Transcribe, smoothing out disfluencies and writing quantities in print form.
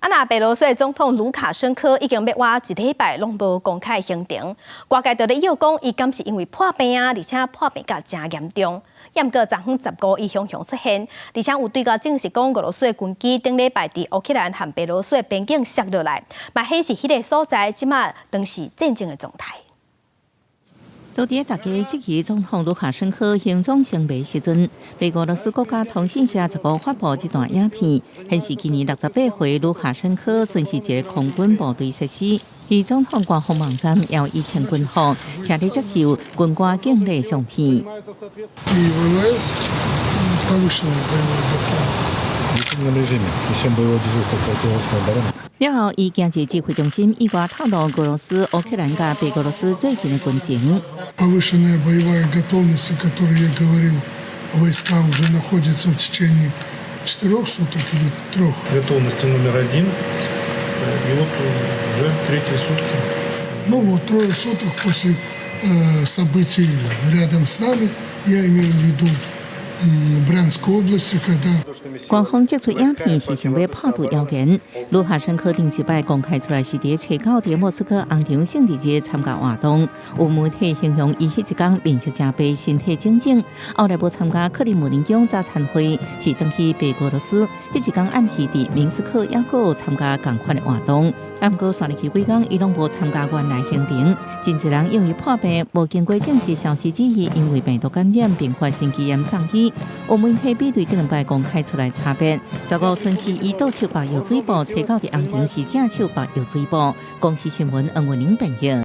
啊，若白羅斯的總統盧卡申科已經欲倚一禮拜攏無公開行程，外界就咧臆講伊敢是因為破病啊，而且破病甲誠嚴重。毋過昨昏15伊雄雄出現，而且有對外證實講俄羅斯的軍機頂禮拜佇烏克蘭和白羅斯的邊境摔落來，嘛顯示彼個所在這馬當是戰爭的狀態。到底大家質疑總統盧卡申科行蹤神秘時陣，白俄羅斯國家通訊社15發布這段影片，顯示今年68歲盧卡申科巡視一個空軍部隊設施，佇總統官方網站也有伊穿軍服，徛咧接受軍官敬禮相片。 И ВВС повышенной боевой готовности. В режимном режиме несем боевое дежурство противовоздушной обороны. 了後，伊行入指揮中心，以外透露俄羅斯、烏克蘭佮白俄羅斯最近的軍情。 Повышенная боевая готовность, о которой я говорил, войска уже находятся в течение 4 суток или 3. Готовности номер один. И вот уже третьи сутки. Ну вот, 3 суток после событий рядом с нами, я имею в виду Брянской области, когда 官方釋出影片是想欲破除謠言。盧卡申科頂一擺公開出來是佇初九佇莫斯科紅場聖誕節參加活動，有媒體形容伊彼一工面色誠白，身體腫腫。後來無參加克里姆林宮早餐會，是轉去白俄羅斯。彼一工暗時佇明斯克猶閣有參加仝款的活動。毋過紲入去幾工，伊攏無參加原來行程。真濟人以為破病，無經過證實消息，指伊因為病毒感染並發心肌炎送醫。有媒體比對這兩擺公開出來差別。15巡視伊倒手縛藥水布，初九佇紅場是正手縛藥水布。公視新聞黃文玲編譯。